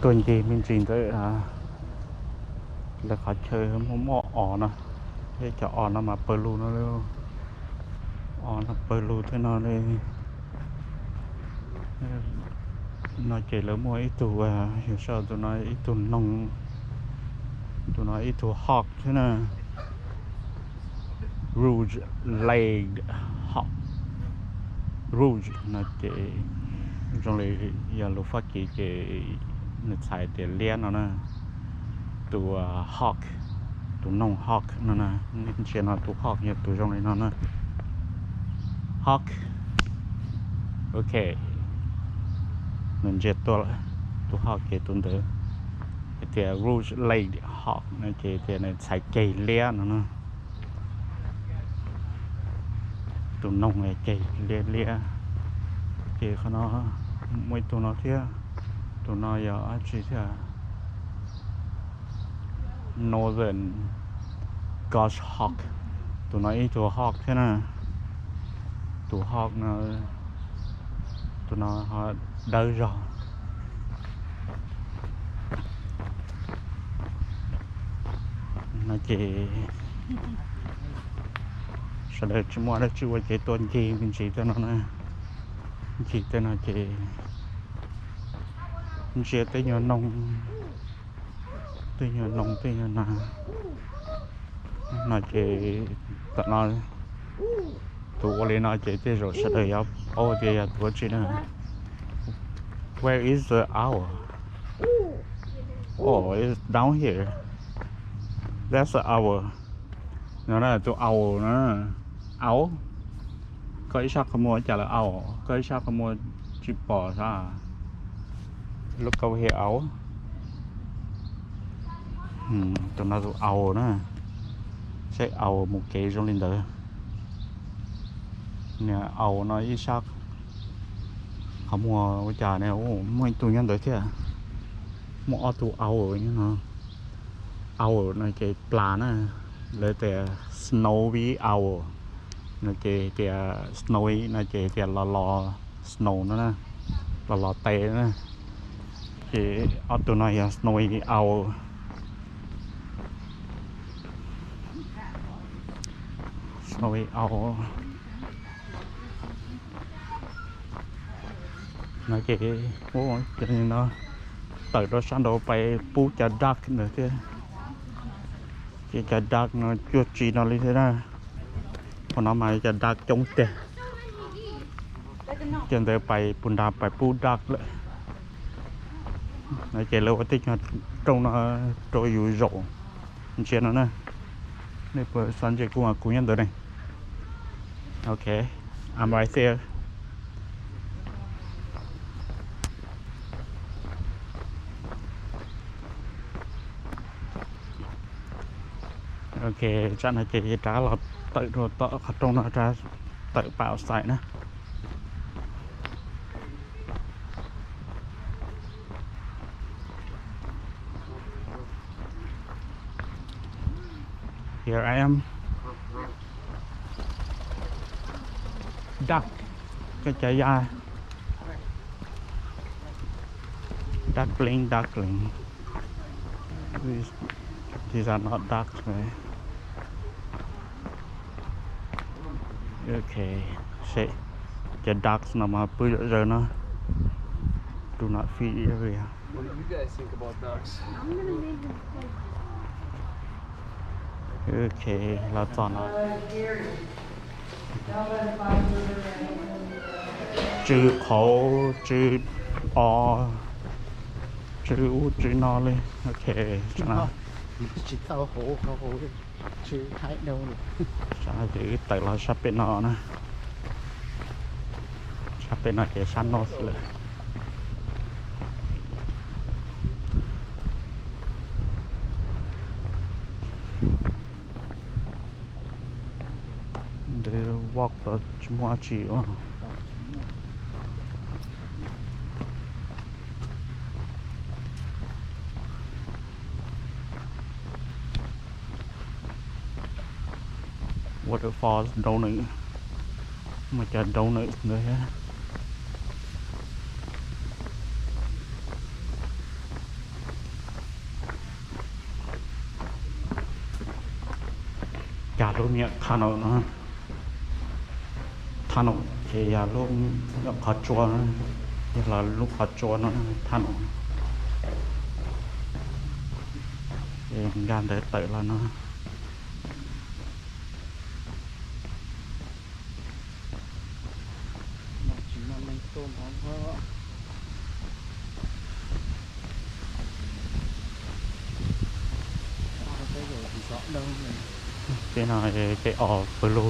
Tuaj ncig me ntsis ntawm lawv qhov chaw muaj muaj os no, thiab cov os no mas pawg lug no, os no pawg lug thiab no li. No ces lawv muaj ib tug, yus saib tus no ib tug noog, tus no ib tug hawk thiab na. Rouge-legged hawk. Rouge no ces zoo li yog lus Fab Kis ces nws txhais tias liab no na. Tus hawk, tus noog hawk no na, nej ntsia no tus hawk yog tus zoo li no na. Hawk. Ok, nws ntsia tuaj lawm, tus hawk ces tus ntawd. Hais tias rouge-legged hawk no ces tias nws txhais ceg liab no na. Tus noog ceg liab liab. Ces qhov no muaj ib tug no thiab. Tus no yog dab tsi thiab? Northern goshawk. Tus no ib tug hawk thiab na. Tus hawk no, tus no ho dawb zog. No ces sawv daws tsis muaj dab tsi ua ces tuaj ncig me ntsis tej no na. Ncig tej no ces ntsia tej nyuag noog, tej nyuag noog tej nyuag na. No ces tam no tus ua li no ces tej zaum sawv daws yuav paub tias yog tus dab tsi na. Where is the owl? Oh, it's down here. That's the owl. No na tus owl na. Owl. Koj ib sab qhov muag cas lawm owl? Koj ib sab qhov muag tsis pom sas? Look over here, owl. Tus no tus owl na. Saib owl mus kev zoo li ntawd. Niag owl no ib sab qhov muag ua cas ne, muaj ib tug nyob ntawd thiab. Muaj ob tug owl nyob no. Owl no ces plas na, lawv tias snowy owl, no ces tias snowy no ces tias los los snow no na, los los tes na. Ces ob tug no yog snowy owl. Snowy owl. No ces, ces no tawm rau sab nraud pais pub cov duck ntawd thiab. Ces cov duck no cuag tsis no li thiab na. Qhov no mas cov duck coob tiag. Ces ntawd pais puag nrad pais pub duck lawm. No ces lawv ua tej nyuag rooj no rau yus zaum ntsia no na. Nej puas xav ntsia kuv mas kuv nyob ntawd ne. Ok, I'm right there. Ok, tsam no ces rov qab los tawm rau tom qhov rooj no, rov tawm pais outside na. Here I am. Duck. Koj cov yaj. Duckling, duckling. These, these are not ducks, right? Ok, seb, cov ducks no mas pw zom zaws no. Do not feed area. What do you guys think about ducks? Ok, los txog no. Tsw qhauv, tsw os, tsw ub tsw no li. Ok, tsis tau hauv, hauv, tsw haib dhau lawm. Ces wb tawm los sab pem no na. Sab pem no ces sab north lawm. Ntawd walk los tsis muaj dab tsi ua. Waterfalls, donut. Muaj cov donut ntawd thiab. Lub me nyuam tunnel no, tunnel ces yog lub qhov tsua, yog los lub qhov tsua no tunnel. Nkag ntawd tawm los no. Tej no tej os pawg lug.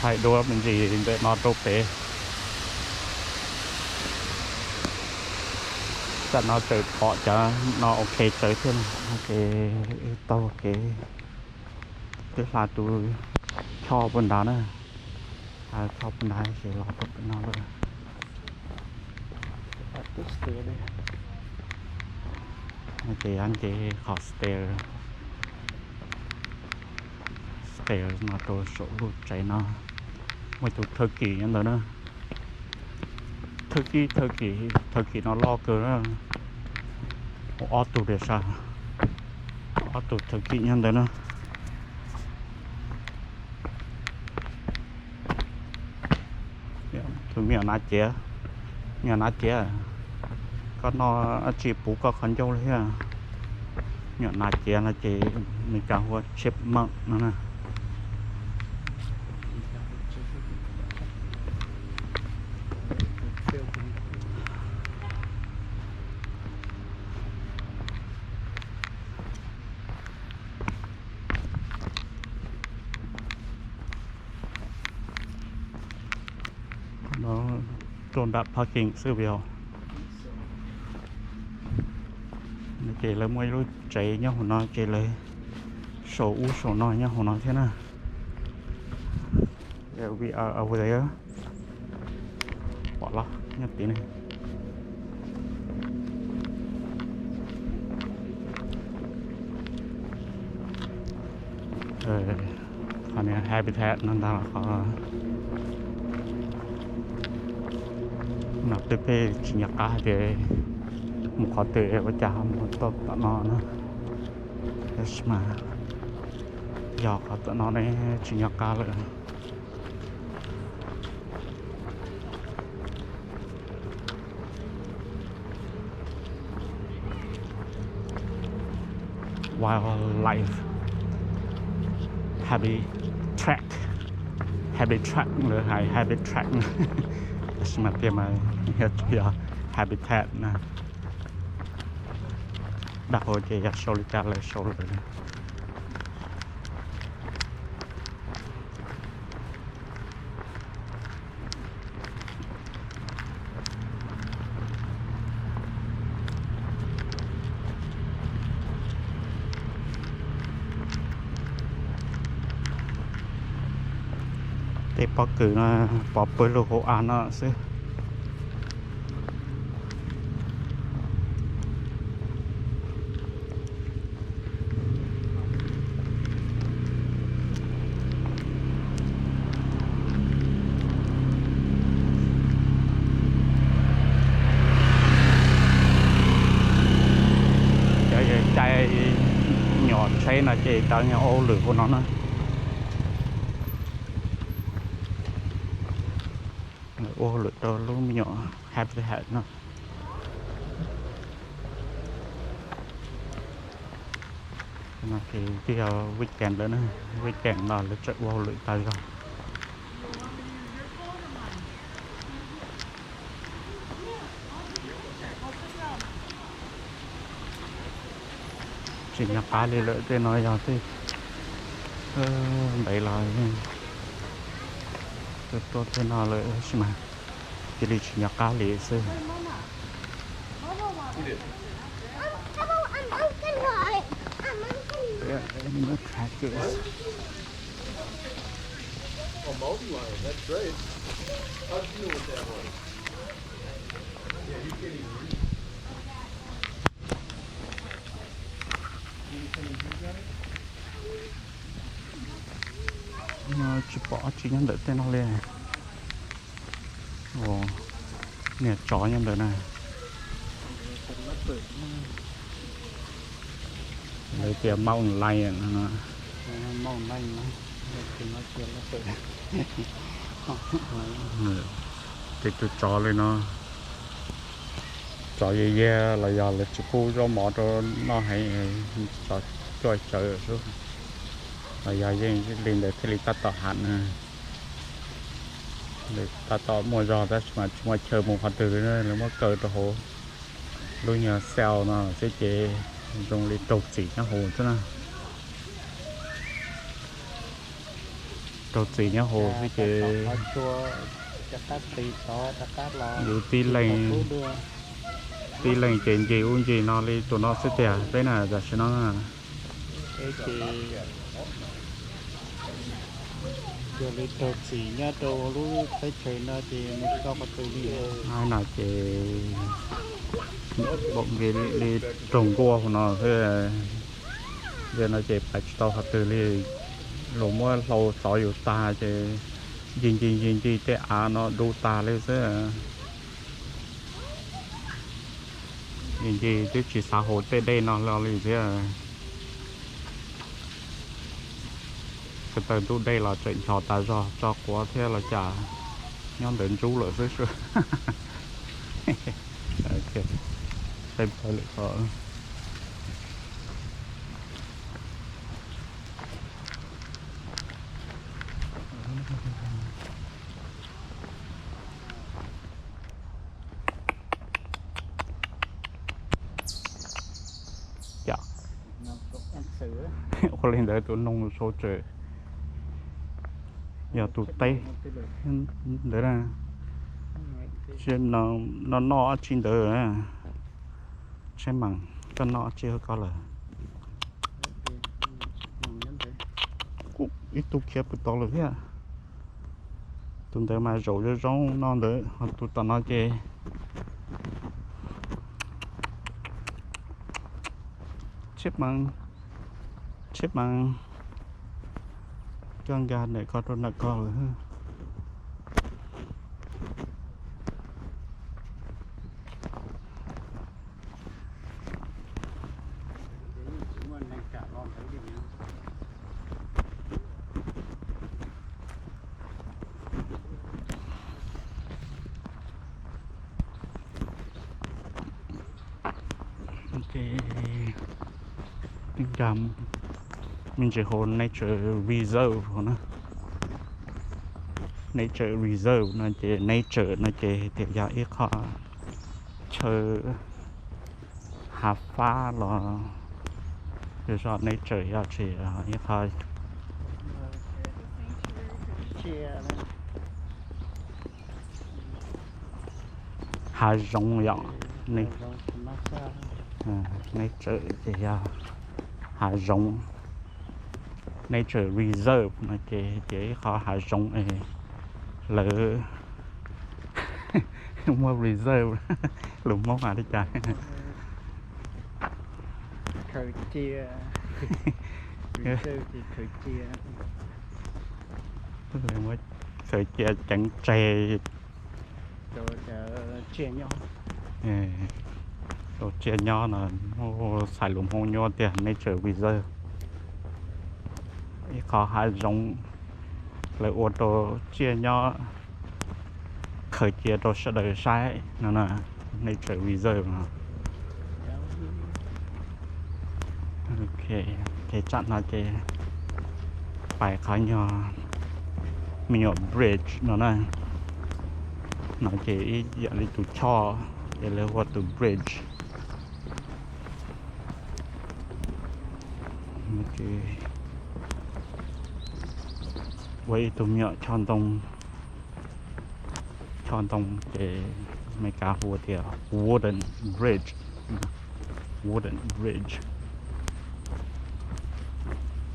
Thaij duab me ntsis ntawm no rau pem. Tam no tseem pom cov no ua ke tsawv thiab no ces wb taug kev twb hla tus choj puag nrad na. Hla choj puag nrad ces los rau pem no lawm. Ces yav nce qhov stairs, stairs no rau saum lub tsev no. Muaj tus thawj kim nyob ntawd na. Thawj kim, thawj kim, thawj kim no loj kawg na. Ua ob tug diam sas, ob tug thawj kim nyob ntawd na. Tus me nyuam nav ciav, me nyuam nav ciav, koj noj dab tsi puv koj qhov ncauj li thiab. Me nyuam nav ciav no ces Meskas hu ua chipmunk no na. No rau nram parking xwb vim no ces lawv muaj ib lub tsev nyob hauv no ces lawv sau ub sau no nyob hauv no thiab na. We are over there. Pom los nyob tid ne. Qhov niag habitat no ntag los qhov no twb peb tsis nco qab hais tias mus qhov twg ua cas ho mus tau tom no na. Tab sis mas yog qhov tom no ne tsis nco qab lawm. Wildlife habitat, habitat lawv hais habitat, tab sis mas tiag mas yog habitat na. Dab hau ces yog sau li cas lawv sau lawm. Tej pob kws no pov pawg lug hauv av no xwb. Cov caij nyuam tsheb no ces cov nyuam ua hauj lwm hauv no na. Ua hauj lwm rau lub me nyuam habitat no. No ces twb yog weekend lawm na, weekend no lawv tseem ua hauj lwm tas zog. Tsis nco qab li lawm, tej no yog tej ntev los tuaj tej no lawm tab sis mas cia li tsis nco qab li xwb. Tsis pom dab tsi nyob ntawm tej no li. Niag tsov nyob ntawm na. Lawv tias mountain lion no. Ces tus tsov li no, tsov yag yag los yog lawv tsis pub zaub mov rau noj heev, tsov cuaj tsawv xwb, los yog yeej li ntawd thiaj li tab tom ham na. Tab tom muaj zog tab sis mas tsis muaj chaw mus qhov twg li, lawv muab kaw rau hauv lub nyuag cell no xwb ces zoo li raug txim nyob hauv xwb na. Raug txim nyob hauv xwb ces yus tib leeg, tib leeg ces ncig ub ncig no li tus no xwb tiag peb na tam sim no. Yog li raug txim nyob rau lub teb chaws no ces mus tsis tau qhov twg li. No ces npaum nkaus li raug nkuaj hauv no xwb. Yog no ces pais tsis tau qhov twg li, luag muab hlau xov yus tag ces ncig ncig ncig ncig tej av no du tag li xwb. Ncig ncig twb tsis xav haus tej dej no los li thiab. Ko taw ntug dej los tseem nchos tas zog tso quav thiab los cas nyob ntawd ntsub lawm xwb. Ua li ntawd tus noog sau tsawm yog tus teb ntawd na. Noj noj dab tsi ntawd, tsheb mas koj noj dab tsi koj lawm? Ib tug khiav puas tau lawm thiab. Tus ntawd mas zaum zoo zoo no ntawd, ho tus tom no ces tsheb mas, tsheb mas, koj nkag ntawm koj rau ntawm koj lawm. Ces me ntsis hauv nature reserve na. Nature reserve no ces nature no ces tias yog ib qho chaw hav fab los yog zog nature yog tsis ib qho hav zoov yom. Nature ces yog hav zoov. Nature reserve no ces tias ib qho hav zoov es lawv muaj reserve, lus Hmoob hais li cas? Khaws cia ceev tseg rau tsiaj nyob no, txhais lus Hmoob nyuaj tiag, nature reserve. Ib qho hav zoov lawv ua rau tsiaj nyob, khaws cia rau sawv daws saib no, nature reserve no. Ces tsam no ces pais qhov nyuag, me nyuam bridge no na, no ces ib yam li tus choj, ces lawv ua tus bridge. Ua ib tug me nyuam choj ntoo, choj ntoo ces Amelikas hu tias wooden bridge, wooden bridge.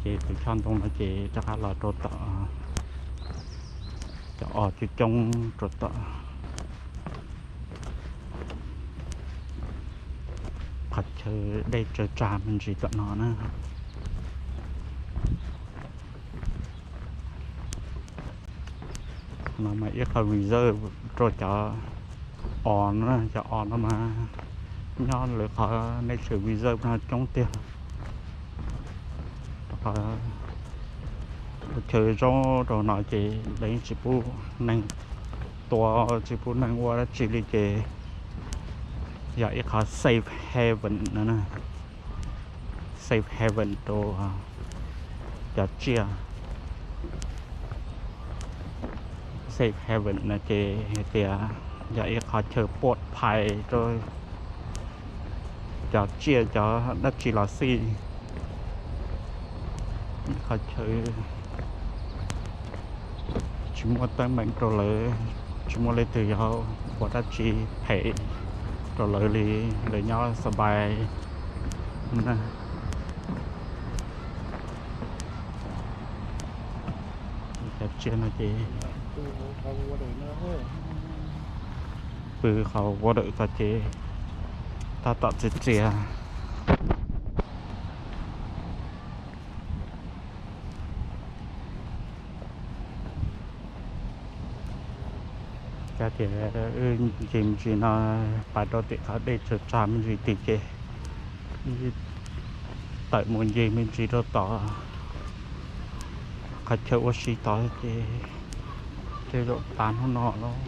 Ces tus choj ntoo no ces rov qab los rau tom cov os coob coob rau tom qhov chaw dej tsawg tsag me ntsis tom no na. No mas ib qho reserve rau cov os no, cov os no mas nyob lawv qhov nature reserve no coob tiag. Chaw zoo rau no ces lawv yeej tsis pub neeg tua, tsis pub neeg ua dab tsi li ces yog ib qho safe haven no, safe haven rau cov tsiaj. Safe haven no ces hais tias yog ib qho chaw pov phais rau cov tsiaj cov dab tsi los xij. Qhov chaw tsis muaj teeb meem rau lawv, tsis muaj leej twg yuav ua dab tsi phem rau lawv li, lawv nyob xab pais na. Cov tsiaj no ces pw qhov water tod ces tab tom txias txias. Cas tias wb ncig me ntsis no, pais rau tim qhov dej tsag tsag me ntsis tid ces tawm mus ncig me ntsis rau tom qhov chaw ua si tod ces tej zaum tas hnub no lawm.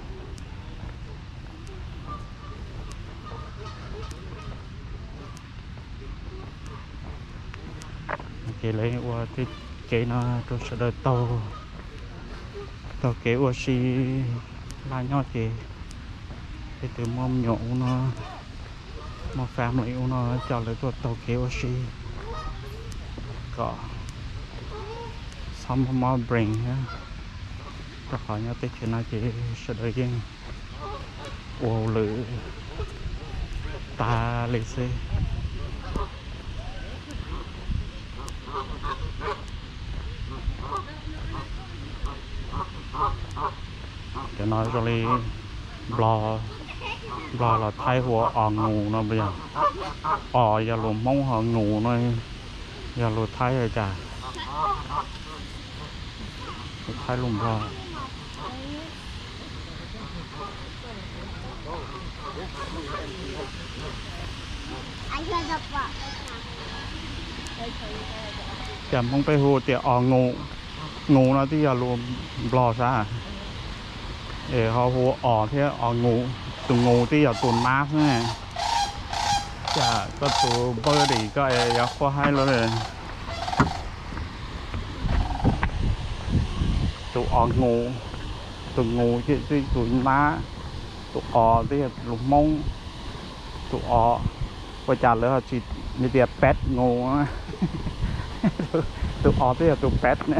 Ces lawv ua tej kev no rau sawv daws taug, taug kev ua si laj nyob ces leej twg muaj me nyuam ub no, muaj family ub no coj lawv tuaj taug kev ua si kom txhob mob mob brain thiab, rau qhov nyob teb chaws no ces sawv daws yeej ua hauj lwm tag li xwb. Cov no zoo li Nplog, Nplog los Thaib hu ua os ngus no puas yog? Os yog lus Hmoob, ho ngus no yog lus Thaib li cas? Lus Thaib lus Nplog. Cas Hmoob peb hu tias os ngus, ngus no twb yog lus Nplog sab, es ho hu os thiab os ngus, tus ngus twb yog tus nab xwb. Cas koj tus buddy koj es yuav qhuab haib luaj li. Tus os ngus, tus ngus ces twb tus nab, tus os twb yog lus Hmoob, tus os, ua cas lawv ho tsis, nws tias peb ngus, tus os twb yog tus peb ne,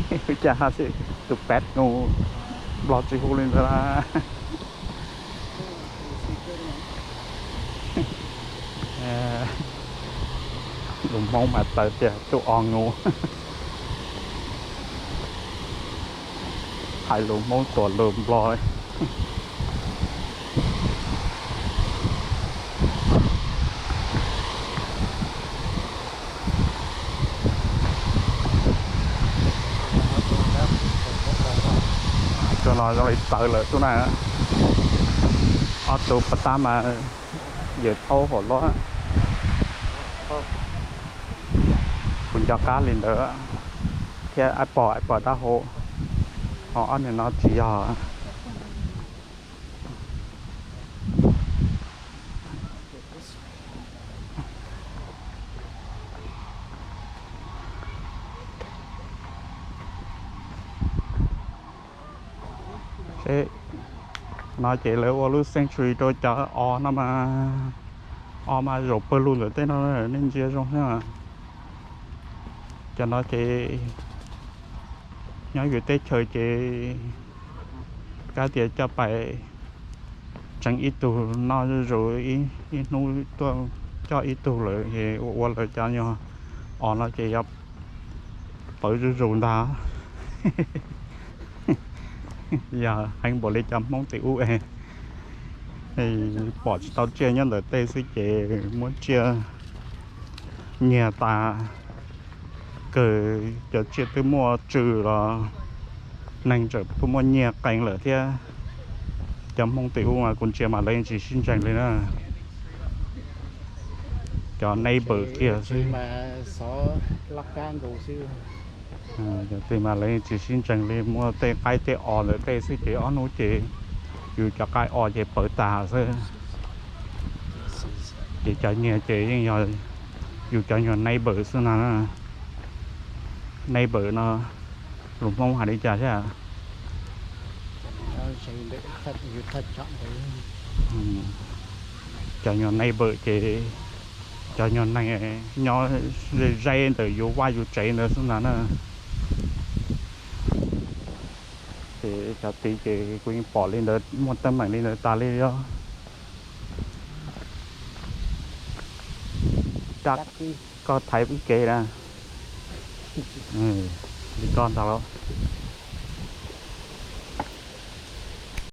ua cas ho tsis tus peb ngus, Nplog tsis hu li ntawd na. Lus Hmoob mas tawv tias tus os ngus. Hais lus Hmoob tuam lus Nplog li. Cov no zoo li tawv lawm xwb na. Ob tug pas tab mas yawm thaub hauv lob. Kuv nco qab li ntawd thiab, ais pom ais pom dab hau, ho ob niag no tsis yog. Seb, no ces lawv ua lub sanctuary rau cov os no mas, os mas zaum pawg lug ntawm tej no, nej ntsia zoo xwb. Cov no ces nyob yus teb chaws ces kab tias coj pais tseem ib tug noj zuj zus, ib hnub tuaj coj ib tug lawm es ua ua lawv cov nyuag os no ces yog pawv zuj zus ntag. Yog heev npaum li cov Hmoob tim ub es pom tsis tau tsiaj nyob ntawm tej xwb ces muab tsiaj nyiag tas, kawg cov tsiaj twb muaj tsw los neeg tseem tuaj muab nyiag qee lawm thiab. Cov Hmoob tim ub mas kuv ntsia mas lawv yeej tsis sib ntseeg li na. Cov neighbor kiag xwb. Cov twg mas lawv tsis sib ntseeg li, muaj tej qaib tej os ntawm tej xwb ces ob hnub ces yus cov qaib os ces pawv tas xwb. Ces cov nyias ces yeej yog yus cov nyuag neighbor xwb no. Neighbor no lus Hmoob hais li cas thiab? Cov nyuag neighbor ces cov nyuag neeg nyob ze ze ntawm yus vaj yus tsev ntawd xwb ntag na. Ces cov tid ces kuv yeej pom li ntawd, muaj teeb meem li ntawd tas li os. Dab, koj thaiv ib kev na. Li koj ntag los.